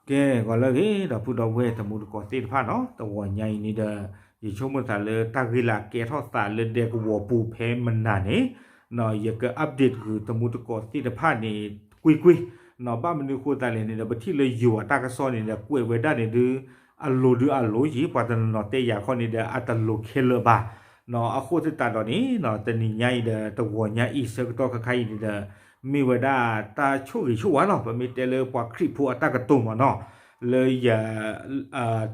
ကဲ ဂီၤလၢအဂ့ၤ ဒီပုၢ်ဒီဝဲၢ်တံၤသကိးသ့ၣ်တဖၣ်နီၤ, တဂီၤညါအံၤန့ၣ်ဒီး ယဆိကမိၣ်သးလၢတၢ်ဂ့ၢ်လၢအကဲထီၣ်သးလၢဒဲကဝီၤပူၤဖဲမနၤန့ၣ် ယက update ဃုာ်တံၤသကိးသ့ၣ်တဖၣ်န့ၣ် ကွ့ၢ်ကွ့ၢ်, ဘၣ်မနုၤဃိသတးလဲၣ်န့ၣ်ဒီး ပထံၣ်လၢယိၤအတၢ်ကစီၣ်န့ၣ်ဒီး ကွဲးဝဲဒၣ်န့ၣ်ဒုး အလိၤဒုးအလိၤယံၤ ပှၤတနီၤနီၤတဲယၤခီန့ၣ်ဒီး အတလိၤခဲလၢာ်ဘၣ် အဃိသတးဒီးန့ၣ် တနံၤညါအံၤဒီး တဂီၤညါအံၤဆၢကတီၢ်ခဲခါအံၤန့ၣ်ဒီး မ့ၢ်ဝဲဒၣ်တၢ်ဆိၣ်ဂ့ၤဆိၣ်ဝါလီၤ. ပမ့ၢ်တဲလၢပှၤခရံာ်ဖိအတၢ်ကတိၤမ့ၢ်နီၤ, လၢယ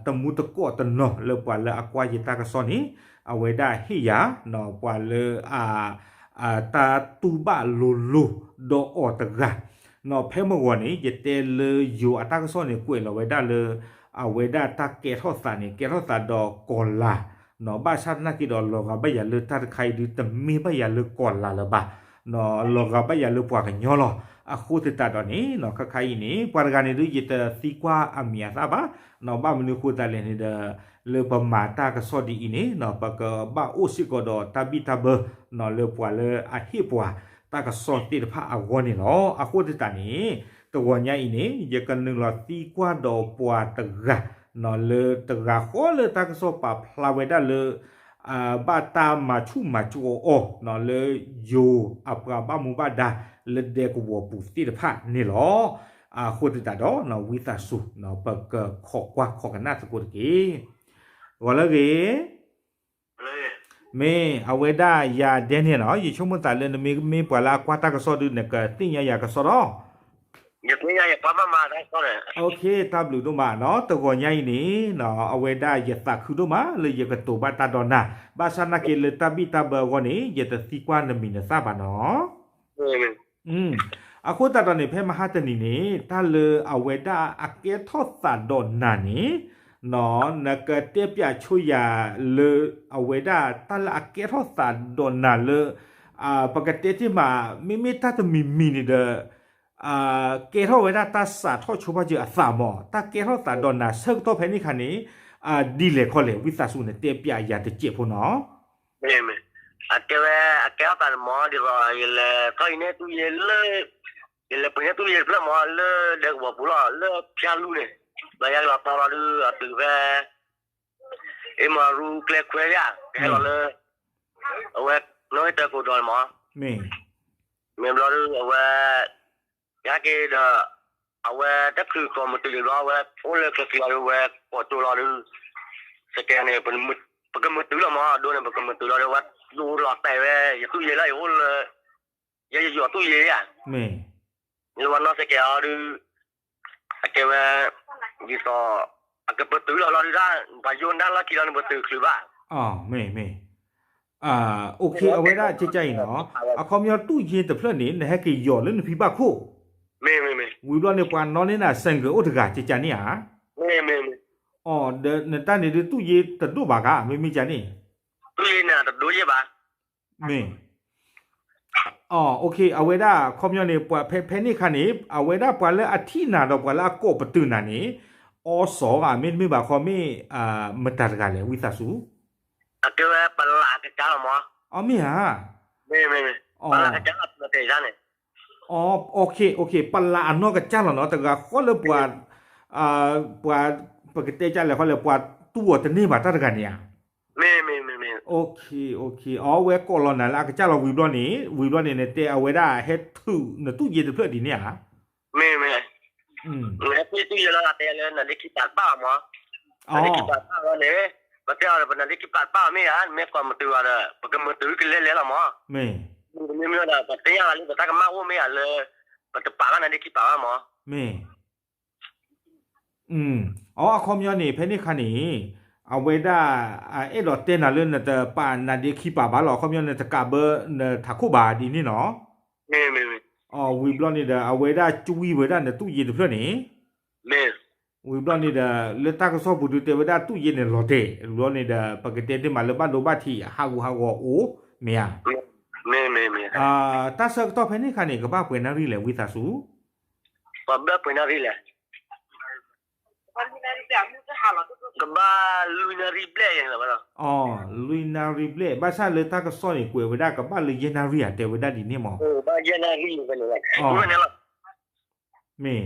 တံၤသကိးတနီၤလၢပှၤလၢအကွၢ်ယတၢ်ကစီၣ်န့ၣ် အဝဲဒၣ်ဟ့ၣ်ယၤ ပှၤလၢအ တၢ်တူၢ်ဘၣ်လိၤလိၤဒီးအီၤတဂၤ ဖဲမုၢ်ဂီၤန့ၣ် ယတဲလၢယိၤအတၢ်ကစီၣ်န့ၣ် ကွဲးလီၤဝဲဒၣ်လၢ အဝဲဒၣ်တၢ်ကဲထီၣ်သးန့ၣ် ကဲထီၣ်သးဒီးကီၤလၤ ဘၣ်ဆၣ်သနာ်က့ဒီး လီၤဂာ်ဘၣ်ယၤလၢတၢ်တခါအံၤဒုး တမ့ၢ်ဘၣ်ယၤလၢကီၤလၤလၢၤဘၣ်, လီၤဂာ်ဘၣ်ယၤလၢပှၤကညီလီၤ. အဃိသတးဒီးန့ၣ် ခဲခါအံၤန့ၣ် ပှၤတဂၤန့ၣ်ဒုး ယတသံကွၢ်အမံၤအသၣ်ဘၣ်, ဘၣ်မနုၤဃိသတးလဲၣ်န့ၣ်ဒီး လၢပမၤတၢ်ကစီၣ်ဒ်အံၤန့ၣ် ပကဘၣ်အိၣ်စ့ၢ်ကီးဒီးတၢ်ဘံၣ်တၢ်ဘၢ လၢပှၤလၢအဟ့ၣ်ပှၤတၢ်ကစီၣ်သ့ၣ်တဖၣ်အဂီၢ်န့ၣ်လီၤ. အဃိသတးန့ၣ် တဂီၤညါအံၤန့ၣ် ယကနုာ်လီၤသံကွၢ်ဒီးပှၤတဂၤ လၢတဂၤဃီလၢတၢ်ကစီၣ်ပာ်ဖျါဝဲဒၣ်လၢ ဘၣ်တၢ်မၤဆူၣ်မၤကၠီအီၤ လၢယိၤအပှၤဘၣ်မူဘၣ်ဒါလၢဒဲကဝီၤပူၤသ့ၣ်တဖၣ်န့ၣ်လီၤ. အဃိသတးဒီး ဝံသးစူၤ ပကခိးကွၢ်ခိးကနၣ်သကိးတက့ၢ်. ဂီၤလၢအဂ့ၤ, မ့ၢ်အဝဲဒၣ်ယၤဒဲန့ၣ်နီၤ ယဆိကမိၣ်သးလၢနမ့မ့ၢ်ပှၤလၢအကွၢ်တၢ်ကစီၣ်ဒုး နကသ့ၣ်ညါယၤကစီၣ်လီၤ. ယသ့ၣ်ညါယပှၤဘၣ်မၤတၢ်ကစီၣ်န့ၣ် တၢ်ဘျုးဒိၣ်မးနီၤ တဂီၤညါအံၤန့ၣ် အဝဲဒၣ်ယသးခုဒိၣ်မးလၢယကတိၤဘၣ်တၢ်ဒီးနၤ ဘၣ်ဆၣ်သနာ်က့လၢတၢ်ဘံၣ်တၢ်ဘၢအဂီၢ်န့ၣ် ယတသံကွၢ်နမံၤနသၣ်ဘၣ်နီၤ. အဃိသတးဒီးန့ၣ် ဖဲမဟါတနံၤန့ၣ် တၢ်လၢအဝဲဒၣ်အကဲထီၣ်သးဒီးနၤန့ၣ် နကတဲပၠးဆိယၤလၢ အဝဲဒၣ်တၢ်လၢအကဲထီၣ်သးဒီးနၤလၢ ပကတဲတ့ၢ်မး မ့မ့ၢ်တၢ်တမံၤမံၤန့ၣ်ဒီး ကဲထီၣ်ဝဲဒၣ်တၢ်စးထီၣ်ဆိဖးစၢၤအသးမး တၢ်ကဲထီၣ်သးဒီးနၤဆၢကတီၢ်ဖဲန့ၣ်ခါန့ၣ် ဒ်လဲၣ်ခီလဲၣ် ဝံသးစူၤနတဲပၠးယၤတစဲးဖိနီၤ. မ့ၢ် အကဲဝဲ အကဲထီၣ်သးန့ၣ်မး ဒ်သိး ယလဲၤထီၣ်အံၤန့ၣ် သူၣ်ယ့ၤလၢ ယလဲၤပှ့ၤန့ၢ်သူၣ်ယ့ၤတဖျၢၣ်မး လၢဒဲကဝီၤပူၤလီၤ လၢဖၠါလူန့ၣ် ဒီးယကလီၤတီလီၤဒုး အတုၤဖဲ အ့မရူကျဲခွဲယါ ကဟဲလီၤလၢ အဝဲ နီၣ်ဂံၢ်တၢကိးဒီးန့ၣ်မး မ့ၢ်ဘျီဒုး အဝဲ ယဟဲက့ၤဒီး အဝဲတချုးကိးမုၢ်တုၤဒံးဘျီ အဝဲအိၣ်လၢချၢးခံလီၤဒုး အဝဲကိးကၠိလီၤဒုး စကဲန့ၣ် ပကမုၢ်တုၤလီၤမး ဒိန့ၣ် ပကမုၢ်တုၤလီၤဒုး အဝဲဒိလီၤတဲာ်ဝဲ ယသူၣ်ယ့ၤလၢယအိၣ်လၢ ယဲယယီၤသူၣ်ယ့ၤယါ လၢဝဲနီၢ်စကဲအီၤဒုး အကဲဝဲ ဒ်သိး အကပတုာ်လီၤလီၤဒုးဒၣ် ပှၤယိၣ်နၢ်လီၢ်ခံလီၤန့ၣ် ပတုာ်ချုးဘၣ် မ့ၢ် မ့ၢ် အဝဲဒၣ်ကကါအံၤနီၤ အခီပညီတူၣ်ယ့ၤတဖျၢၣ်န့ၣ် နဟဲက့ၤယီၤလၢနဖံဘၣ်ခိၣ် မ့ၢ် မ့ၢ် ဝံၤဘျီန့ၣ် ပှၤနီၣ်န့ၢ်နၤ ဆိုင်ကယ် အိၣ်တဂၤကကါန့ၣ်ဧါ မ့ၢ် မ့ၢ် မ့ၢ် အီၤ ဒီးနတၢ်န့ၣ်ဒုးတူၣ်ယ့ၤတဒိၣ်ဘၣ်ဂၤ မ့မ့ၢ်ကန့ၣ် တူၣ်ယ့ၤန့ၣ်တဒိၣ်ယ့ၤဘၣ် မ့ၢ် အဝဲဒၣ်ခီပညီန့ၣ် ပှၤဖဲဖဲန့ၣ်အခါန့ၣ် အဝဲဒၣ်ပှၤလၢအထံၣ်နၤဒီးပှၤလၢအကိးပတုာ်နၤန့ၣ် အီစီၤဧါ မ့တမ့ၢ်ဘၣ်ခီမ့ၢ် မတၤတဂၤလဲၣ် ဝံသးစူၤ အကဲဝဲပလးကကါလီၤမး အီမ့ၢ်ဧါ မ့ၢ် မ့ၢ် မ့ၢ် ပလးကကါလီၤတဲန့ၣ် ပလးအနီၢ်ကစၢ်လီၤနီၤ တဂၤဃီလၢပှၤ ပှၤ ပကတဲကၢ်လဲၣ်ဃီလဲၣ် ပှၤတူၢ်အီၤတန့ၢ်ဘၣ်တၢ်တဂၤန့ၣ်ဧါ မ့ၢ် မ့ၢ် မ့ၢ် အဝဲကိးလီၤနၤလၢအကစၢ်လီၤဝံၤဘျီန့ၣ် ဝံၤဘျီန့ၣ် နတဲအဝဲဒၣ်ဟဲထုးနတူၣ်ယ့ၤတဖျၢၣ်ဒ်န့ၣ်ဧါ မ့ၢ် မ့ၢ် နဟဲတူၢ်တူၣ်ယ့ၤလီၤ တဲလၢနဒ့ခံပာ်တပၣ်အီၤမး နဒ့ခံပာ်တပၣ်အီၤန့ၣ် ပတဲအီၤဒီး ပနဒ့ခံပာ်တပၣ်အီၤမ့ၢ်ဧါ နမ့ၢ်ကိးမတုာ်အီၤဒီး ပကမတုာ်ကလဲၤလဲၤလီၤမး မ့ၢ် မ့မ့ၢ်ဒီး ပသ့ၣ်ညါလၢပတၢ်ကမၣ်အိၣ်မ့ၢ်ဧါလၢ ပတပာ်ဘၣ်နဒ့ခံပာ်ဘၣ်မး မ့ၢ် အီ အခီပညီန့ၣ် ဖဲန့ၣ်အခါန့ၣ် အဝဲဒၣ် အဲၣ်ဒိးတဲနၤလၢနတပာ်နဒ့ခံပာ်ဘၣ်လီၤ အခီပညီနတကးဘၢနထးခိၣ်ဘၣ်ဒ်န့ၣ်နီၤ အီ ဝံၤဘျီန့ၣ်ဒီး အဝဲဒၣ်ကွံဝဲဒၣ်နတူၣ်ယ့ၤတဖျၢၣ်န့ၣ် ဝံၤဘျီန့ၣ်ဒီး လၢတၢ်ကစီၣ်ပူၤဒုးတဲဝဲဒၣ်တူၣ်ယ့ၤန့ၣ်လီၤတဲာ် ဘျီန့ၣ်ဒီး ပကတဲတ့ၢ်မးလၢဘၣ်ဒိဘၣ်ထံးဟးဂူာ်ဟးဂီၤအိၣ် မ့ၢ်ဧါ တၢ်ဆၢကတီၢ်ဖဲန့ၣ်အခါန့ၣ် ကဘၣ်ပှဲၤနၣ်ရံၣ်လဲၣ် ဝံသးစူၤ ပှၤဘၣ်ပှဲၤနၣ်ရံၣ်လဲၣ် ကဘၣ်လွံၢ်နၣ်ရံၣ်ဘျဲၣ်ယဲၢ်လီၤ လွံၢ်နၣ်ရံၣ်ဘျဲၣ် ဘၣ်ဆၣ်လၢတၢ်ကစီၣ်န့ၣ် ကွဲးဝဲဒၣ်ကဘၣ်လၢယဲၢ်နၣ်ရံၣ်ဧါ တဲဝဲဒၣ်ဒ်န့ၣ်မး ဘၣ်ယဲၢ်နၣ်ရံၣ်န့ၣ် မ့ၢ်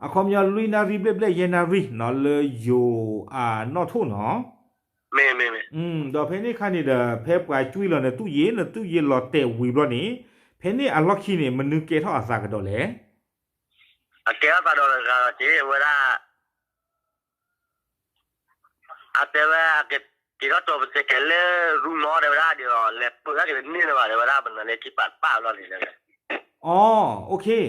အခီပညီလွံၢ်နၣ်ရံၣ်ဘျဲၣ်ဘျဲၣ်ယဲၢ်နၣ်ရံၣ်နီၤ လၢယိၤအနီၣ်ထိၣ်နီၤ. ဒီးဖဲန့ၣ်အခါန့ၣ်ဒီး ဖဲပှၤကွံလီၤနသုးယ့ၣ် နသုးယ့ၣ်လီၤတဲာ်ဝံၤဘျီန့ၣ် ဖဲန့ၣ်အလီၢ်ခံန့ၣ် မနုၤကဲထီၣ်အသးကဒီးလဲၣ်. အကဲထီၣ်သးဒီးတဂၤဒီးက့ၤဝဲဒၣ် အတဲဝဲ က့ၤထီၣ်ကၠီၤပစဲးကဲးလၢရူမီတဲဝဲဒၣ်ဒီး လဲၤပၢၢ်ထီၣ်က့ၤတန့ၢ်လၢၤဘၣ် တဲဝဲဒၣ် ပနၤလၢခံပာ်ပာ်ဘျီန့ၣ်လၢ အ အခီ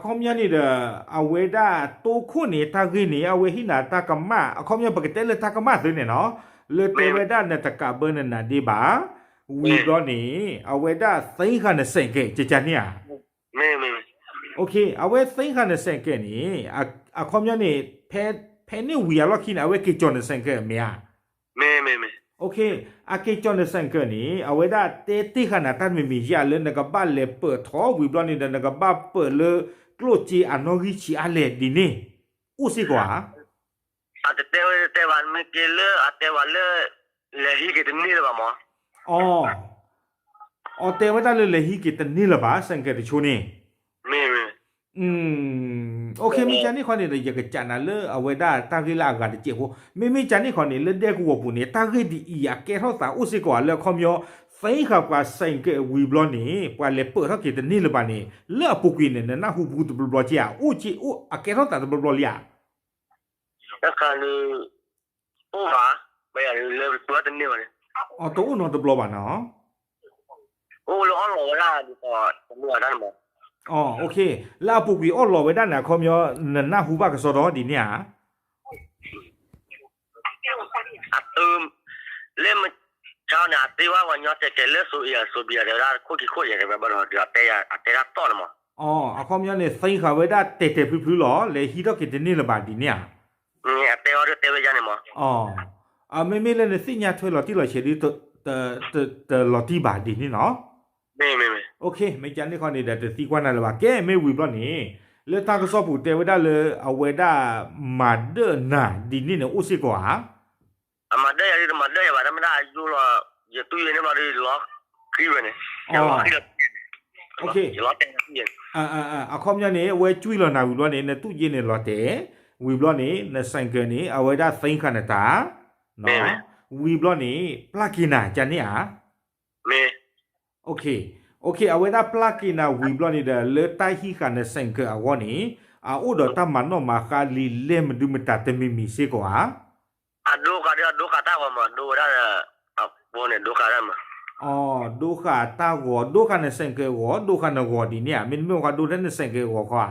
ပညီန့ၣ်ဒီး အဝဲဒၣ်တိခိၣ်န့ၣ် တၢ်ဂ့ၢ်န့ၣ် အဝဲဟံးနၤတၢ်ကမၣ် အခီပညီပကတဲလၢတၢ်ကမၣ်သုန့ၣ်နီၤ လၢတဲဝဲဒၣ်နတကးဘၢနနးဒ့ဘၣ် ဝံၤဘျီန့ၣ် အဝဲဒၣ်သ့ဃာ်နစဲးကဲး ကကန့ၣ်ဧါ. အဝဲသ့ဃာ်နစဲးကဲးန့ၣ် အခီပညီန့ၣ် ဖဲန့ၣ်ဝံၤအလီၢ်ခံန့ၣ် အဝဲက့ၤကၠီၤနစဲးကဲးမ့ၢ်ဧါ. အက့ၤကၠီၤနစဲးကဲးန့ၣ် အဝဲဒၣ်တဲတ့ၢ်ဃာ်နၤတၢ်တမံၤမံၤယါလၢနကဘၣ်လဲၤပၢၢ်ထီၣ်ဝံၤဘျီန့ၣ်ဒီး နကဘၣ်ပၢၢ်လၢကျိၣ်စ့အနီၣ်ဂံၢ်ဆံးအါလဲၣ်ဒ်န့ၣ် အိၣ်စ့ၢ်ကီးဧါ. အတတဲဝဲတဲဘၣ် မ့ၢ်က့ၤလၢအတဲဝဲလၢ လဲၤဟံးက့ၤတန့ၢ်လၢၤဘၣ်မး. အ အတဲဝဲဒၣ်လၢလဲၤဟံးက့ၤတန့ၢ်လၢၤဘၣ် စဲးကဲးတဆိန့ၣ် မ့ၢ်ကန့ၣ်ခီန့ၣ်ဒီး ယကစးနၤလၢအဝဲဒၣ်တၢ်ဂ့ၢ်လၢအဂၤတစဲးဖိ မ့မ့ၢ်ကန့ၣ်ခီန့ၣ် လၢဒဲကဝီၤပူၤန့ၣ် တၢ်ဂ့ၢ်ဒ်အံၤ အကဲထီၣ်သးအိၣ်စ့ၢ်ကီးဧါ လၢအခီပညီ သ့ဃာ်ပှၤစဲးကဲးဝံၤဘျီန့ၣ် ပှၤလဲၤပၢၢ်ထီၣ်က့ၤတန့ၢ်လၢၤဘၣ်န့ၣ် လၢအပူၤကွံာ်န့ၣ် နနၢ်ဟူဘူးတဘျီဘျီက့ဧါ အိၣ်က့အိၣ်အကဲထီၣ်သးတဘျီဘျီလံဧါ. တခါန့ၣ် အိၣ်ဘၣ် လၢပှၤတန့ၢ်ဘၣ်န့ၣ် အတအိၣ်နီတဘျီဘၣ်နီၤ. အိၣ်လၢအီၣ်လီၤဝဲဒၣ်ဒ်သိးတမ့ၢ်ဝဲဒၣ်န့ၣ်မး. လၢအပူၤကွံာ်အီၣ်လီၤဝဲဒၣ်န့ၣ် အခီပညီ နနၢ်ဟူဘၣ်ကစီဒီဒ်န့ၣ်ဧါ. လၢမဆါန့ၣ် အသ့ဝဲပှၤညီစဲးကဲးလၢစိၤအံၤအစိၤဘံၤအတဲဝဲဒၣ်ခိၣ်ခံခိၣ်ယဲၢ်တဲဝဲဘၣ်ဒီး အတဲဒၣ်တီၢ်န့ၣ်မး. အခီပညီန့ၣ် သ့ဃာ်ဝဲဒၣ်တဲာ်တဲာ်ဖျုးဖျုးလီၤ လဲၤဟံးထီၣ်က့ၤတန့ၢ်လၢၤဘၣ်ဒ်န့ၣ်ဧါ. အတဲဝဲဒၣ်တဲဝဲဒ်န့ၣ်မး. မ့မ့ၢ်လၢနသ့ၣ်ညါထွဲလီၤတံၢ်လီၤဆဲးဒ် တလီၤတံၢ်ဘၣ်ဒ်န့ၣ်နီၤ. မ့ၢ်ကန့ၣ်ခီန့ၣ်ဒီး တသံကွၢ်နၤလၢၤဘၣ် ကဲမ့ၢ်ဝံၤဘျီန့ၣ် လၢတၢ်ကစီၣ်ပူၤတဲဝဲဒၣ်လၢအဝဲဒၣ်မၤဒၢၣ်နၤဒ်န့ၣ်န့ၣ် အိၣ်စ့ၢ်ကီးဧါ. အမၤဒၢၣ်ယၤဒ်တမၤဒၢၣ်ယၤဘၣ် တမ့ၢ်ဒၣ်ယိလီၤ ယတူၢ်ယဲန့ၣ်ဘျီဒီး ယလီၤဃံဝဲန့ၣ် ယလီၤတဲာ်ယၤ အခီပညီန့ၣ် အဝဲကွံလီၤနၤဝံၤဘျီန့ၣ် နတူၢ်ယဲန့ၣ်လီၤတဲာ် ဝံၤဘျီန့ၣ် နစဲးကဲးန့ၣ် အဝဲဒၣ်သ့ဃာ်နတၢ် ဝံၤဘျီန့ၣ် ပျၢ်က့ၤနၤ ကန့ၣ်ဧါ. အဝဲဒၣ်ပျၢ်က့ၤနၤဝံၤဘျီန့ၣ်ဒီး လၢတၢ်ဟံးဃာ်နစဲးကဲးအဂီၢ်န့ၣ် အအိၣ်ဒီးတၢ်မၤနီၣ်မၤဃါလံာ်လဲၢ်မနုၤမတၤတမံၤမံၤစ့ၢ်ကီးဧါ. အဒိဃာ်ဒီးအဒိဃာ်တၢ်ဂီၤမး ဒိဝဲဒၣ် အဘိန့ၣ် ဒိဃာ်တၢ်မး အ ဒိဃာ်တၢ်ဂီၤ ဒိဃာ်နစဲးကဲးဂီၤ ဒိဃာ်နဂီၤဒ်န့ၣ်ဧါ မ့တမ့ၢ်ဃီဒိထဲနစဲးကဲးဂီၤခီဧါ.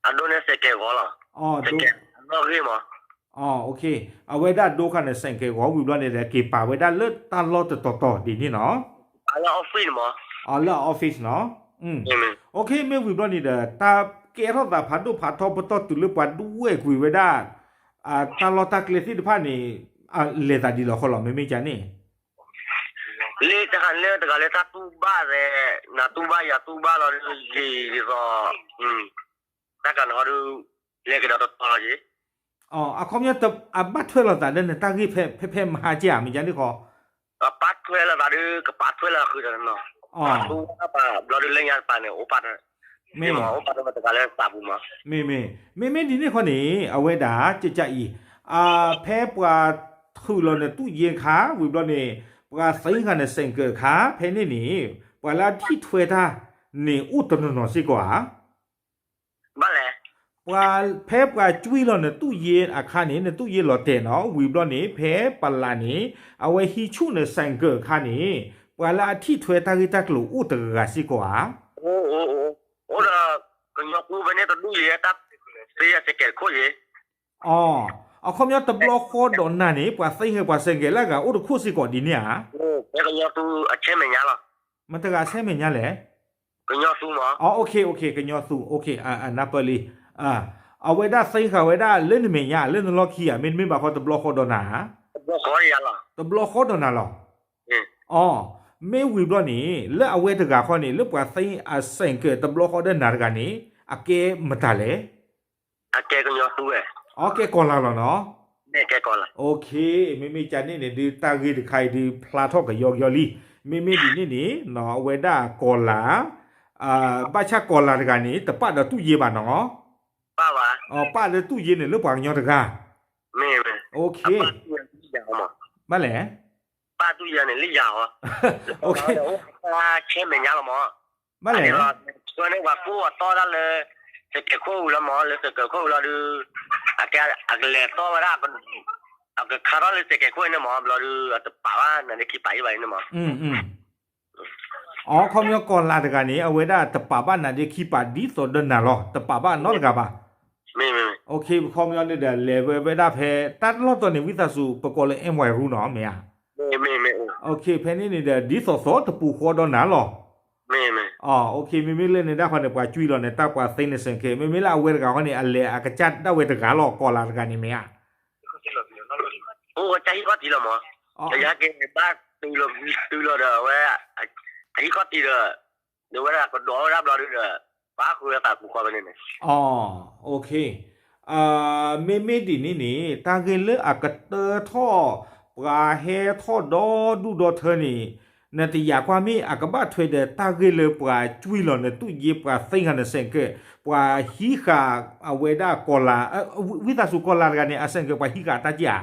အဒိန့ၣ်စဲးကဲးဂီၤလီၤ အ အနီၣ်ဂံၢ်မး အ အဝဲဒၣ်ဒိဃာ်နစဲးကဲးဂီၤဝံၤဘျီန့ၣ်ဒီး က့ၤပာ်ဝဲဒၣ်လၢတၢ်လီၢ်တတီၤတီၤဒ်န့ၣ်နီၤ. လၢအ office နီၤ. မ့ၢ်ဝံၤဘျီန့ၣ်ဒီး တၢ်ကဲထီၣ်သးဖးဒိၣ်ဖးထီပတီၢ်တုၤလၢပှၤဒွဲၣ်ကွံာ်ဝဲဒၣ် တၢ်လီၢ်တၢ်ကျဲသ့ၣ်တဖၣ်န့ၣ် လဲၤသးဒ်လဲၣ်ဃီလီၤ မ့မ့ၢ်ကန့ၣ် လၢတၢ်ဟးလၢတဂၤလၢတၢ်တူၢ်ဘၣ်သဲး နတူၢ်ဘၣ်ယၤတူၢ်ဘၣ်လီၤဒ်ယံာ်ဒ်သိး တၢ်ကၤနဟီဒုး လဲၤကဒီးတတီၤလီၤက့ၤ အခီပညီ အဘၣ်ထွဲလိာ်သးလၢနတၢ်ဂ့ၢ်ဖဲဖဲမဟါက့ဧါ မ့ၢ်ကန့ၣ်ခီ ကပာ်ထွဲလိာ်သးဒုး ကပာ်ထွဲလိာ်ဃုာ်ဒီးနီၤ တူၢ်ဘၣ်ဘျီဒုးလၢညါတပၤန့ၣ် အိၣ်ပာ် မ့ၢ်မ့ၢ် အိၣ်ပာ်တဂၤလၢသးပူၤမး မ့မ့ၢ် မ့မ့ၢ်ဒ်န့ၣ်ခီန့ၣ် အဝဲဒၣ်ကကအံၤ ဖဲပှၤထုးလီၤနတူၢ်ယ့ၢ်ခါ ဝံၤဘျီန့ၣ် ပှၤသ့ဃာ်နစဲးကဲးခါ ဖဲန့ၣ်န့ၣ် ပှၤလၢအထံၣ်ထွဲတၢ်န့ၣ် အိၣ်တနီၤနီၤစ့ၢ်ကီးဧါ. ဘၣ်လဲၣ် ပှၤ ဖဲပှၤကွံလီၤနတူၢ်ယ့ၢ်အခါန့ၣ် နတူၢ်ယ့ၢ်လီၤတဲာ်နီၤ ဝံၤဘျီန့ၣ် ဖဲပလးန့ၣ် အဝဲဟံးဆူၣ်နစဲးကဲးအခါန့ၣ် ပှၤလၢအထံၣ်ထွဲတၢ်ဂ့ၢ်တၢ်ကျိၤအိၣ်တဂၤဂၤစ့ၢ်ကီးဧါ. အိၣ်ဒီး ကညီသူဖဲန့ၣ်တဒူၣ်ယဲ တၢ်သ့အစဲးကဲးတခိၣ်ယဲ အခီပညီတဘျီဃီဒီးနၤန့ၣ် ပှၤသ့ဟဲပှၤစဲးကဲးလၢအဂၤအိၣ်တခိၣ်စ့ၢ်ကီးဒ်န့ၣ်ဧါ. ဖဲကညီသူအဆဲမဲာ်ညါလီၤ. မတဂၤဆဲမဲာ်ညါလဲၣ်. ကညီသူမး. ကညီသူ နၢ်ပၢၢ်လံ. အဝဲဒၣ်သ့ဃာ်ဝဲဒၣ်လၢနမဲာ်ညါ လၢနလီၢ်ခံဧါ မ့တမ့ၢ်ဘၣ်ဃီတဘျီဃီဒီးနၤဧါ. တဘျီဃီယၤလီၤ. တဘျီဃီဒီးနၤလီၤ. အ မ့ၢ်ဝံၤဘျီန့ၣ် လၢအဝဲတဂၤဃီန့ၣ် လၢပှၤသ့အစဲးကဲးတဘျီဃီဒီးနၤတဂၤန့ၣ် အကဲမတၤလဲၣ်. အကဲကညီသူဝဲ. အကဲကီၤလၤလီၤနီၤ. ကဲကီၤလၤ. မ့မ့ၢ်ကန့ၣ်န့ၣ်ဒုး တၢ်ဂ့ၢ်တခါအံၤဒုးဖျါထီၣ်ကယီကယီလံ. မ့မ့ၢ်ဒ်န့ၣ်န့ၣ် အဝဲဒၣ်ကီၤလၤ ဘၣ်ဆၣ်ကီၤလၤတဂၤန့ၣ် တပာ်ဒီးတူၢ်ယ့ၢ်ဘၣ်နီၤ. ပာ်ဘၣ်. ပၣ်လၢတူၢ်ယ့န့ၣ်လၢပှၤကညီတဂၤ, မ့ၢ်, ဘၣ်လဲၣ်, ပၣ်တူၢ်ယ့န့ၣ်လၢယၤဟီ, အိၣ်ခဲမဲာ်ညါလီၤမး, ဘၣ်လဲၣ်, ဆှၢန့ၢ်ပှၤကိးအတီဒၣ်လၢ စဲးကဲးခိၣ်ဝံၤလီၤမး, လၢစဲးကဲးခိၣ်ဝံၤလီၤဒုး, အကလဲၤတီဝဲဒၣ်, အကခါထီၣ်လၢစဲးကဲးခိၣ်န့ၣ်မး, ဘျီဒုး အတပာ်ဘၣ်နၤဒ့ခံပာ်ယံၤဘၣ်န့ၣ်မး. အခီပညီကီၢ်လၤတဂၤန့ၣ် အဝဲဒၣ်တပာ်ဘၣ်နၤဒ့ခံပာ်ဒ်သိးဒီးနၤလီၤ, တပာ်ဘၣ်နီတဂၤဘၣ်. အခီပညီန့ၣ်ဒီး လဲၤဝဲဝဲဒၣ်ဖဲ တၢ်တလီၢ်တီၤန့ၣ် ဝံသးစူၤ ပကိးလၢ အဲၣ်ဝဲရူ နီၤ မ့ၢ်ဧါ. အခီဖဲန့ၣ်န့ၣ်ဒီး ဒ်သိးသိးတပူၤဃီဒီးနၤလီၤ. မ့မ့ၢ်လၢန့ၣ်ဒၣ်ဃီန့ၣ် ပှၤကွံာ်လီၤန့ၣ် တၢ်ပှၤသ့န့ၣ်စ့ၢ်ကီး, မ့မ့ၢ်လၢအဝဲတဂၤဃီန့ၣ် အလဲၤအကစၢ်ဒၣ်ဝဲတဂၤလီၤ ကီၢ်လၤတဂၤန့ၣ်မ့ၢ်ဧါ. အိၣ်ဝဲတၢ်ဟံၣ်ခီၣ်ထံးလီၤမး, ယဟဲက့ၤဘၣ်တုၤလီၤဒီး အဝဲ အဟံၣ်ခီၣ်ထံးဒီး ဒ်ဝဲဒၣ်ကဒိးဝဲဒၣ်ဘျီဒုးဒီး ပှၤဃုာ်အသးပူၤဃီဖဲန့ၣ်န့ၣ်. မ့မ့ၢ်ဒ်န့ၣ်န့ၣ် တၢ်ဂ့ၢ်လၢအကတၢၢ်ထီၣ် ပှၤဟဲထီၣ်ဒီဒူၣ်ဒီထၢန့ၣ် နတယာ်ကွၢ်မ့ၢ်အကဘၣ်ထွဲဒီးတၢ်ဂ့ၢ်လၢပှၤကွံာ်လီၤန့ၣ် တူၢ်ယ့ပှၤသ့ၣ်ဂၤန့ၣ်စ့ၢ်ကီး, ပှၤဟံးဃာ်အဝဲဒၣ်ကီၢ်လၤ, ဝံသးစူၤကီၢ်လၤတဂၤန့ၣ် အစ့ၢ်ကီးပှၤဟံးဃာ်အတၢ်က့ဧါ.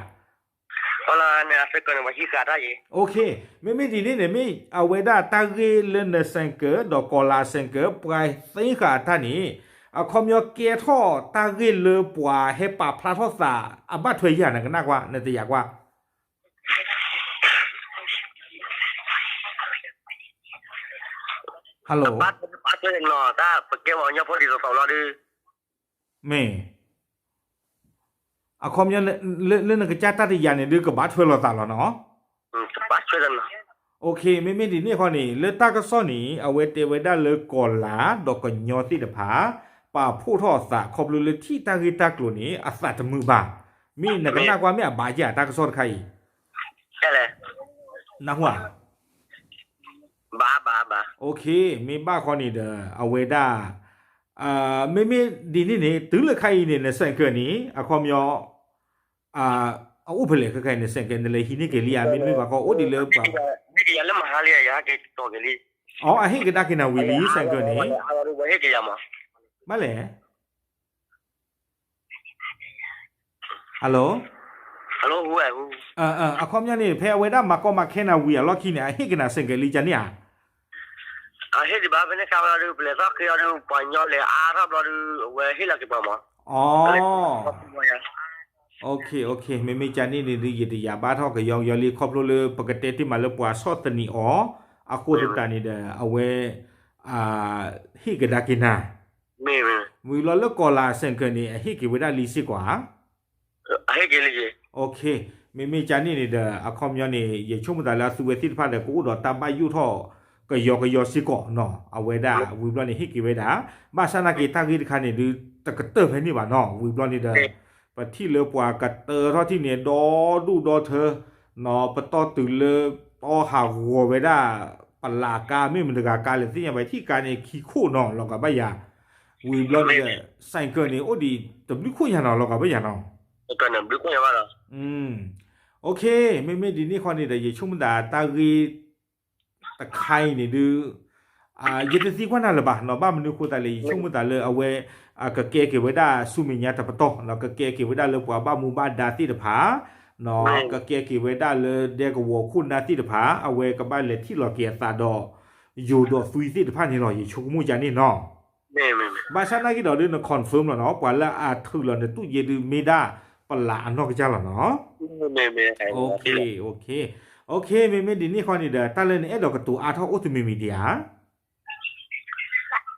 မ့မ့ၢ်ဒ်န့ၣ်န့ၣ် မ့ၢ်အဝဲဒၣ်တၢ်ဂ့ၢ်လၢနစ့ၢ်ကီးဒီးကီၢ်လၤစ့ၢ်ကီး ပှၤသ့ဃာ်အတၢ်န့ၣ် အခီပညီကဲထီၣ်တၢ်ဂ့ၢ်လၢပှၤဟဲပာ်ဖျါထီၣ်သး အဘၣ်ထွဲယၤ နကနၣ်ကွၢ် နတယာ်ကွၢ် Hello, မ့ၢ် အခီပညီ လၢနကစၢ်တၢ်တယာ်န့ၣ်ဒုးကဘၣ်ထွဲလိာ်သးလီၤနီၤ. မ့မ့ၢ်ဒ်န့ၣ်အဃီန့ၣ် လၢတၢ်ကစီၣ်န့ၣ် အဝဲတဲဝဲဒၣ်လၢကီၢ်လၤဒီးကညီသ့ၣ်တဖၣ် ပာ်ဖှိၣ်ထီၣ်အသးခီဖျိလၢထံၣ်တၢ်ဂ့ၢ်တၢ်ကျိၤန့ၣ် အသးတမုာ်ဘၣ်. မ့ၢ်နကနၣ်ကွၢ်မ့ၢ်အဘၣ်ဧါ တၢ်ကစီၣ်တခါအံၤ နၢ်ဟူဧါ. မ့ၢ်ဘၣ်ဃီန့ၣ်ဒီး အဝဲဒၣ် မ့မ့ၢ်ဒ်န့ၣ်န့ၣ် တုၤလၢခါအံၤန့ၣ် နစ့ၢ်ကီးန့ၣ် အခီပညီ အအိၣ်ဖဲလဲၣ်ခဲခါအံၤ နစ့ၢ်ကီး နလဲၤဟံးန့ၢ်က့ၤလံဧါ မ့တမ့ၢ်ဘၣ်ဃီ အိၣ်ဒ်လၢပှၤ အဟ့ၣ်ကဒါက့ၤနၤဝံၤလံ စ့ၢ်ကီးန့ၣ် ဘၣ်လဲၣ် Hello, အခီပညီန့ၣ် ဖဲအဝဲဒၣ်မၤကီမၤခဲနၤဝံၤအလီၢ်ခံန့ၣ် အဟ့ၣ်က့ၤနၤစ့ၢ်ကီးလံ ကန့ၣ်ဧါ. အဟ့ၣ်ဒံးဘၣ် ဖဲန့ၣ်ခါဝဲဒုး ပလဲၤသီၣ်ဃ့အီၤဒုး ပှၤညီလဲၤအါထီၣ်ဘျီဒုး အဝဲဟ့ၣ်လီၤက့ၤပှၤမး. မ့မ့ၢ်ကန့ၣ်န့ၣ်ဒုး ယတယာ်ဘၣ်ထီၣ်ကယီကယီလံ ခီဖျိလၢပကတဲတ့ၢ်မးလၢပှၤဆီၣ်သနံးအီၤ အဃိသတးန့ၣ်ဒီး အဝဲ ဟ့ၣ်ကဒါက့ၤနၤ ဝံၤလီၤလၢကီၢ်လၤအစ့ၢ်ကီးန့ၣ် အဟ့ၣ်က့ၤဝဲဒၣ်လံစ့ၢ်ကီးဧါ. မ့မ့ၢ်ကန့ၣ်န့ၣ်ဒီး အခီပညီန့ၣ် ယဆိကမိၣ်သးလၢအသုဝဲသ့ၣ်တဖၣ်ဒီး ကအိၣ်ဒီးတၢ်ဘၣ်ယိၣ်ထီၣ် ကယီကယီစ့ၢ်ကီးနီၤ အဝဲဒၣ် ဝံၤဘျီန့ၣ် ဟ့ၣ်က့ၤဝဲဒၣ် ဘၣ်ဆၣ်နာ်က့ၤတၢ်ဂ့ၢ်တခါန့ၣ်ဒုး တကတၢၢ်ဖဲန့ၣ်ဘၣ်နီၤ ဝံၤဘျီန့ၣ်ဒီး ပထံၣ်လၢပှၤကတၢၢ်ထီၣ်ထံၣ်န့ၣ် ဒီဒူၣ်ဒီထၢ ပတီၢ်တုၤလၢ တီၢ်ဟးဂီၤဝဲဒၣ် ပလးကါ မ့ၢ်မတၤတဂၤကါလဲၣ်သ့ၣ်ညါဘၣ် ထံၣ်ကါန့ၣ်ခံခိၣ်နီၤ လီၤကဘၣ်ယၤ ဝံၤဘျီန့ၣ်ဒီး ဆိုင်ကယ်န့ၣ် အိၣ်ဒံးတဘျုးခိၣ်ညါနီၤ လီၤကဘၣ်ယၤနီၤ မ့မ့ၢ်ဒ်န့ၣ်ဃီန့ၣ်ဒီး ယဆိကမိၣ်သးတၢ်ဂ့ၢ် တခါအံၤန့ၣ်ဒုး ယတသံကွၢ်နၤလၢၤဘၣ်နီၤ ဘၣ်မနုၤအဃိသတးလဲၣ် ယဆိကမိၣ်သးလၢအဝဲ ကကဲက့ၤဝဲဒၣ်ဆူမဲာ်ညါတပတီၢ်နီၤ ကကဲက့ၤဝဲဒၣ်လၢပှၤဘၣ်မူဘၣ်ဒါသ့ၣ်တဖၣ် ကကဲက့ၤဝဲဒၣ်လၢဒဲကဝီၤခိၣ်နၢ်သ့ၣ်တဖၣ် အဝဲကဘၣ်လဲၤထံၣ်လီၤက့ၤအသးဒီး ယိၤဒီးသွံသ့ၣ်တဖၣ်န့ၣ်လီၤ ယဆိကမိၣ်ကန့ၣ်နီၤ ဘၣ်ဆၣ်နာ်က့ၤဒီးဒုး န confirm လီၤနီၤ ပှၤလၢအထုးလီၤနတူၢ်ယ့ဒုး မ့ၢ်ဒၣ်ပလးအနီၢ်ကစၢ်လီၤနီၤ မ့မ့ၢ်ဒ်န့ၣ်ဃီန့ၣ်ဒီး တၢ်လၢနအဲၣ်ဒိးကတိၤအါထီၣ်အိၣ်တမံၤမံၤဒံးဧါ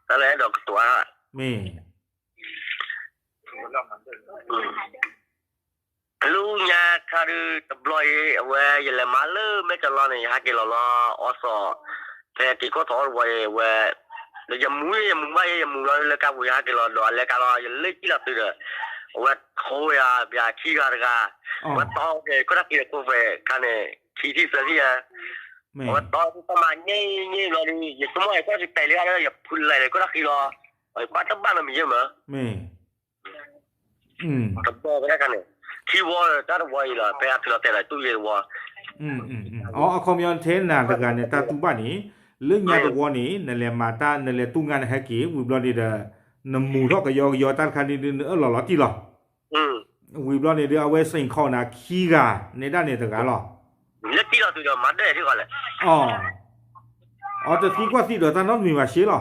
တၢ်လၢအဲၣ်ဒိးကတိၤအါထီၣ် မ့ၢ် လူညါခါဒုး တဘျီအံၤ အဝဲယလဲၤမၤလၢမဲာ်ကလီန့ၣ် ယဟးက့ၤလီၤလီၤ အီစီၣ် ဖဲက့ၤခိၣ်ထီၣ်အီၣ်တဝီအံၤ အဝဲ ဒီးယမူယမူဘၣ်ယမူလီၤလၢကါပူၤ ယဟးက့ၤလီၤဒီးအလဲၤကါလီၤ ယလၢကံၣ်လီၤတုၤဒီး အဝဲထိယၤ ပှၤခံဂၤတဂၤ အဝဲတီက့ၤခိၣ်တၢ်ခံဒီးခိၣ်ဖဲခါန့ၣ် ခံထံၣ်သၢထံၣ်ယၤ အဝဲတီတၢ်မၤညံၣ်ညံၣ်ဘျီဒုး ယဆိကမိၣ်အကွၢ်စံးပဲာ်လံဒီး ယဖုလဲၤလၢခိၣ်တၢ်ခံလီၤ အကွၢ်တဘၣ်နီတမံၤယဲၢ်မး တဘျီဖဲဒၣ်ခါန့ၣ် ထံဝီတၢ်တဝီအံၤလီၤ ဖဲအဖံးလီၤတဲာ်လီၤတူၢ်ယဲၢ်တဝီ အခီပညီထဲနၤတဂၤန့ၣ် တၢ်တူၢ်ဘၣ်န့ၣ် လၢညါတဝီန့ၣ် နလဲၤမၤတၢ် နလဲၤတူၢ်ငါနဟဲက့ၤ ဝံၤဘျီန့ၣ်ဒီး နမူၤထီၣ်ကယီကယီတၢ်တခါန့ၣ်ဒုး နအၢၣ်လီၤလီၤတံၢ်လီၤ. ဝံၤဘျီန့ၣ်ဒုး အဝဲစ့ၢ်ခီၣ်နၤခံဂၤ နဲဒၣ်န့ၣ်တဂၤလီၤ. အီၤ, အီၤတသံကွၢ်သံဒိးတၢ်နီတမံၤဘၣ်ရှ့လီၤ.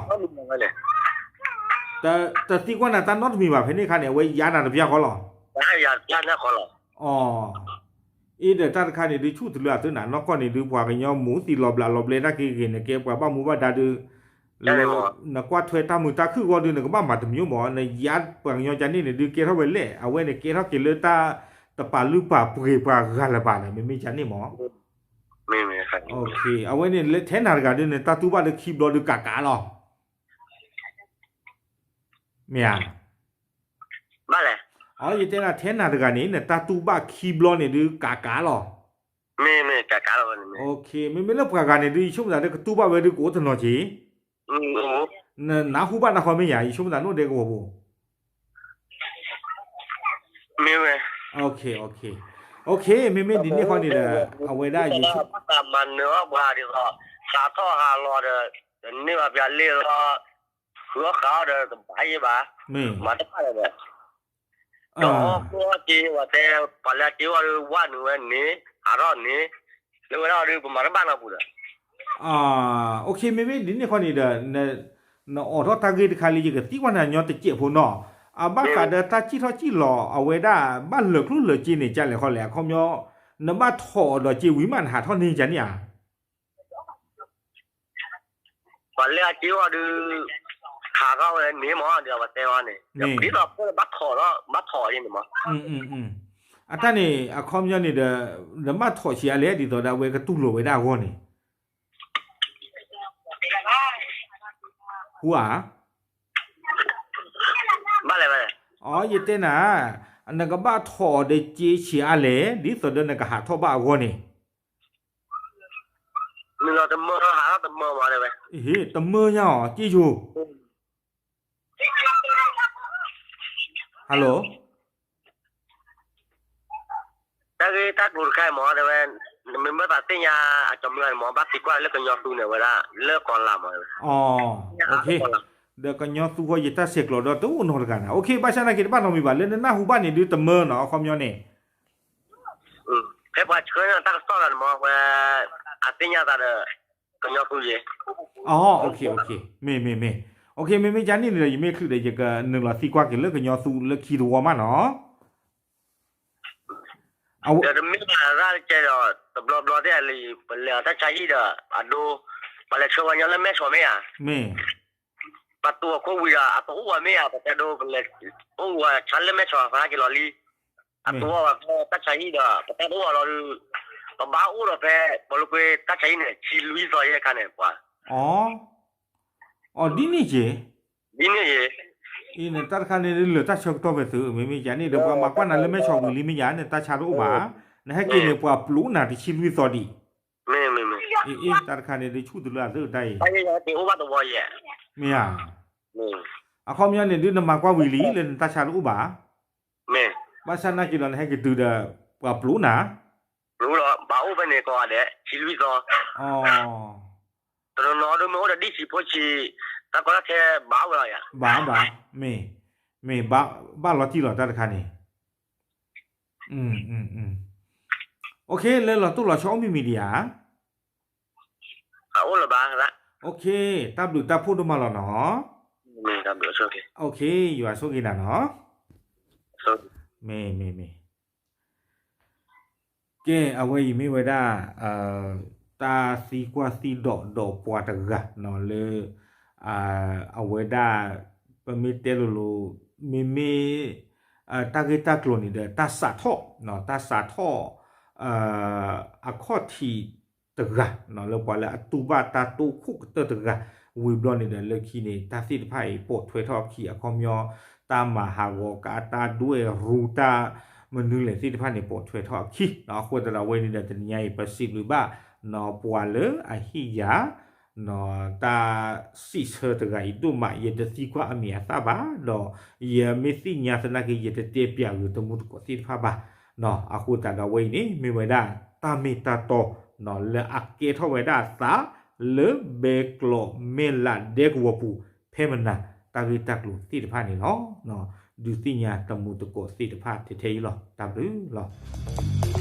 တသံကွၢ်နၤတၢ်နီတမံၤဘၣ် ဖဲန့ၣ်အခါန့ၣ် အဝဲယါနၤတဘျီဃီလီၤ. အီၤ, အ့ဒီးတၢ်တခါန့ၣ်ဒုး ဆူၣ်တလၢအသၢနၤနီၢ်ကီၢ်န့ၣ်ဒုး ပှၤကညီမူၤသံလီၤဘျးလီၤဘျဲတၢ်က့ဂ့ၤန့ၣ် ကဲပှၤဘၣ်မူဘၣ်ဒါဒုး လၢ နကွၢ်ထွဲတၢ်မုာ်တၢ်ခုၣ်အဂီၢ်ဒုး နကဘၣ်မၤတမံၤမး နယါပှၤကညီကန့ၣ်န့ၣ်ဒုး ကဲထီၣ်ဝဲလဲၣ် အဝဲန့ၣ်ကဲထီၣ်က့ၤလၢတၢ်တပာ်လုၢ်ပာ်ပှ့ၤပှၤဂၤလၢၤဘၣ်န့ၣ် မ့မ့ၢ်ကန့ၣ်မး. အဝဲန့ၣ်လၢထဲနၤတဂၤဒုး နတၢ်တူၢ်ဘၣ်လၢခံဘျီဒုးကးကးလီၤ. မ့ၢ်ဧါ. အီၤ ယတဲနၤထဲနၤတဂၤန့ၣ် နတၢ်တူၢ်ဘၣ်ခံဘျီန့ၣ်ဒုးကးကးလီၤ. မ့မ့ၢ်လၢပှၤဂၤန့ၣ်ဒုး ယဆိကမိၣ်သးဒုး ကတူၢ်ဘၣ်ဝဲဒုး ကအိၣ်တနီၤက့ၤ နနၢ်ဟူဘၣ်နၢ်ဃီမ့ၢ်ယၤ ယဆိကမိၣ်သးနီၣ်ဒဲကဝီၤပူၤ. မ့မ့ၢ်ဒ်န့ၣ်ဃီန့ၣ်ဒီး အဝဲဒၣ်ယ ဟးထီၣ်ဟးလီၤဒီး တန့ၢ်ဘၣ်ပၠးလ့ၢ်လီၤ, ဃုအီၣ်ဃးအီၣ်ဒီးတဘၣ်ယဲဘၣ်, မၤတဘၣ်လၢၤဒီး ဒီးအီၣ်ကျိၣ်အီၣ်စ့ ပှၤတဲ ပှၤလၢအစ့အီၣ်ဒီး ဝၣ်နုာ်ဝဲန့ၣ် ဟးထီၣ်န့ၣ် လၢဝဲဒၣ်ဒီး ပမၤတဘၣ်နီတပူၤဒီး မ့မ့ၢ်ဒ်န့ၣ်ဃီန့ၣ်ဒီး နအိးထီၣ်တၢ်ဂ့ၢ်တခါလၢ ယကသံကွၢ်နၤညီတစဲးဖိနီၤ, အဘၣ်ဃးဒီးတၢ်စံၣ်ထီၣ်စံၣ်လီၤ အဝဲဒၣ်ဘၣ်လၢာ်ကျိၣ်လၢာ်စ့န့ၣ် ကလဲၣ်ဃီလဲၣ် အခီပညီ နဘၣ်ထိးအီၤဒီးစ့ဝံၤမး နဟးထီၣ်န့ၢ်ကန့ၣ်ဧါ. ပှၤလၢအစ့အီၣ်ဒုး ဟးထီၣ်ဝဲန့ၣ်မး ဒီးပှၤတဲအီၤန့ၣ် ဒ်သိးဖိဘၣ်ထိးဒီး ဘၣ်ထိးအီၤန့ၣ်မး. အတၢ်န့ၣ် အခီပညီန့ၣ်ဒီး နဘၣ်ထိးဆံးအါလဲၣ် ဒ်သိးဒီးအဝဲကတူၢ်လိာ်ဝဲဒၣ်အဂီၢ်န့ၣ် ဟူဧါ. အီၤ ယတဲနၤ နကဘၣ်ထိးအီၤဒီးစ့ဆံးအါလဲၣ် ဒ်သိးဒီးနကဟးထီၣ်ဘၣ်အဂီၢ်န့ၣ် တမၢညါအီၤ က့ယိၤ Hello တၢ်ဂ့ၢ်တၢ်ကျိၤတခါအံၤမ့ၢ်တဲဝဲ နမ့ၢ်ဘၣ်သးသ့ၣ်ညါအကီမုၢ်န့ၣ်မ့ၢ် ဘၣ်သံကွၢ်လၢကညီသူန့ၣ်ဝဲဒၣ် လၢကီၤလၤမ့ၢ် ဒီးကညီသူဃီ ယတၢ်ဆဲးကျိးဒီးတအိၣ်နီတဂၤနၤ ဘၣ်ဆၣ်သနာ်က့တဘၣ်နီတမံၤဘၣ် လၢနနၢ်ဟူဘၣ်န့ၣ်ဒုးတမၢနီၤ အခီပညီန့ၣ် ဖဲပှၤဆှၢန့ၢ်တၢ်ကစီၣ်လီၤန့ၣ်မ့ၢ် ဝဲ အသ့ၣ်ညါသးဒီး ကညီသူယဲ မ့ၢ် မ့ၢ် မ့ၢ် မ့မ့ၢ်ကန့ၣ်န့ၣ်ဒီး ယမ့ၢ်ချုးဒီး ယကနုာ်လီၤသံကွၢ်က့ၤလၢကညီသူလၢခံတဝီမးနီၤ ဒီးတမ့ၢ်ဘၣ်ရၣ်ကဲဒီး တဘျီဘျီသ့ၣ်လံ ပလဲၤအီၤတၢ်ဆါဟံၣ်ဒီး အဒိ ပှၤလဲၤဆှၢပှၤကညီလၢမဲၢ်ဆီးမ့ၢ်ဧါ, မ့ၢ် ပှၤတူၢ်အခိၣ်ဝံၤဒီး အတအိၣ်ဝဲမ့ၢ်ဧါ ပတဲဒိ ပလဲၤအိၣ်ဝဲဆါလၢမဲၢ်ဆီး ဖးက့ၤလီၤလံ, အတအိၣ်ဝဲဖဲတၢ်ဆါဟံၣ်ဒီး ပတၢ်တအိၣ်ဝဲလီၤဒီး ပဘၣ်အိၣ်ဒီးဖဲ ပှၤလိာ်ကွဲတၢ်ဆါဟံၣ်န့ၣ် ဆံလွံၢ်သီယဲၢ်ခါန့ၣ် ပှၤ အီၤ ဒ်န့ၣ်က့ၤ ဒ်န့ၣ်က့ၤ အံၤ နတၢ်တခါန့ၣ်လၢတၢ်ဆၢကတီၢ်ဖဲသုး မ့မ့ၢ်ယၤန့ၣ်ဒီး ပှၤမၤကွၢ်နၤလၢမဲၢ်ဆီးဝံၤလံမ့ၢ်ယၤ နတၢ်ဆါတအိၣ်ဘၣ်, နဟဲက့ၤန့ၣ် ပှၤပျိးနၤတဆံလွံၢ်သီဒံး, အ့ တၢ်တခါန့ၣ်ဒုးဆူၣ်တလၢအသၢတၢ်အံၤ, မ့ၢ်ဧါ, အခီပညီန့ၣ်ဒုးနမၤကွၢ်ဝံၤလံလၢနတၢ်ဆါတအိၣ်ဘၣ်, ဘၣ်ဆၣ်နာ်က့ၤဒီးနဟဲက့ၤတုၤဒီး ပှၤပျိးနၤ ပျိးဒီး ဘၣ်အိၣ်ဖဲန့ၣ်ကိးဂၤဒဲး ဆံလွံၢ်သီ တနီၤနီၤဒုးမ့ၢ်အိၣ်ဒီးဒ်ဆံးဖိဆံး တၢ်ကီတၢ်ခဲဘၣ်ဝဲလီၤယၤ, ဘၣ်ဘၣ်, မ့ၢ်, မ့ၢ်, ဘၣ်လီၤတံၢ်လီၤတၢ်တခါန့ၣ်, အိၣ်ခ့ လၢလီၤတိၢ်လီၤဆီအိၣ်မံၤမံၤဒံးဧါ, အိၣ်လၢၤဘၣ်, အိၣ်ခ့, တၢ်ဘျုးတၢ်ဖှိၣ်ဒိၣ်မးလီၤနီၤ, အိၣ်ခ့ ယွၤဆိၣ်ဂ့ၤနၤနီၤ, မ့ၢ်, မ့ၢ်, မ့ၢ် ကဲ အဝဲအံၤမ့ၢ်ဝဲဒၣ် တၢ်သံကွၢ်သံဒိးဒီးပှၤတဂၤနီၤလၢ အဝဲဒၣ် ပမ့ၢ်တဲလိၤလိၤ မ့မ့ၢ် တၢ်ဂ့ၢ်တၢ်ကျိၤန့ၣ်ဒီး တၢ်စးထီၣ် တၢ်စးထီၣ် အခီၣ်ထံးတဂၤ လၢပှၤလၢအတူၢ်ဘၣ်တၢ်တိခိၣ်ကတၢၢ်တဂၤ ဝံၤဘျီန့ၣ်ဒီး လၢခံန့ၣ် တၢ်သ့ၣ်တဖၣ်အံၤပိာ်ထွဲထီၣ်အခံ အခီပညီ တၢ်မၤဟးဂီၤကး တၢ်ဒွဲၣ်ရူ တၢ်မနုၤလဲၣ်သ့ၣ်တဖၣ်န့ၣ် ပိာ်ထွဲထီၣ်အခံ အဃိသတးဒီးအဝဲန့ၣ်ဒီး တနံၤညါအံၤ ပစံးဘျုးဘၣ် ပှၤလၢအဟ့ၣ်ယၤ တၢ်စံးဆၢတဂၤအံၤဒိၣ်မး ယတသံကွၢ်အမံၤအသၣ်ဘၣ် ဒီးယမ့ၢ်သ့ၣ်ညါသနာ်က့ ယတတဲပျးဂ့ၤတမူတကိးသ့ၣ်တဖၣ်ဘၣ် အဃိသတးဒီးအဝဲအံၤန့ၣ် မ့ၢ်ဝဲဒၣ်တၢ်မ့ၢ်တၢ်တီ လၢအကဲထီၣ်ဝဲဒၣ်အသး လၢဘဲကျိးမဲၢ်လးဒဲကဝီၤပူၤ ဖဲမနၤ တၢ်ဂ့ၢ်တၢ်ကျိၤသ့ၣ်တဖၣ်န့ၣ်လီၤ. ဒုးသ့ၣ်ညါတမူတကိးသ့ၣ်တဖၣ်ထဲထဲအံၤလီၤ. တၢ်ဘျုးလီၤ.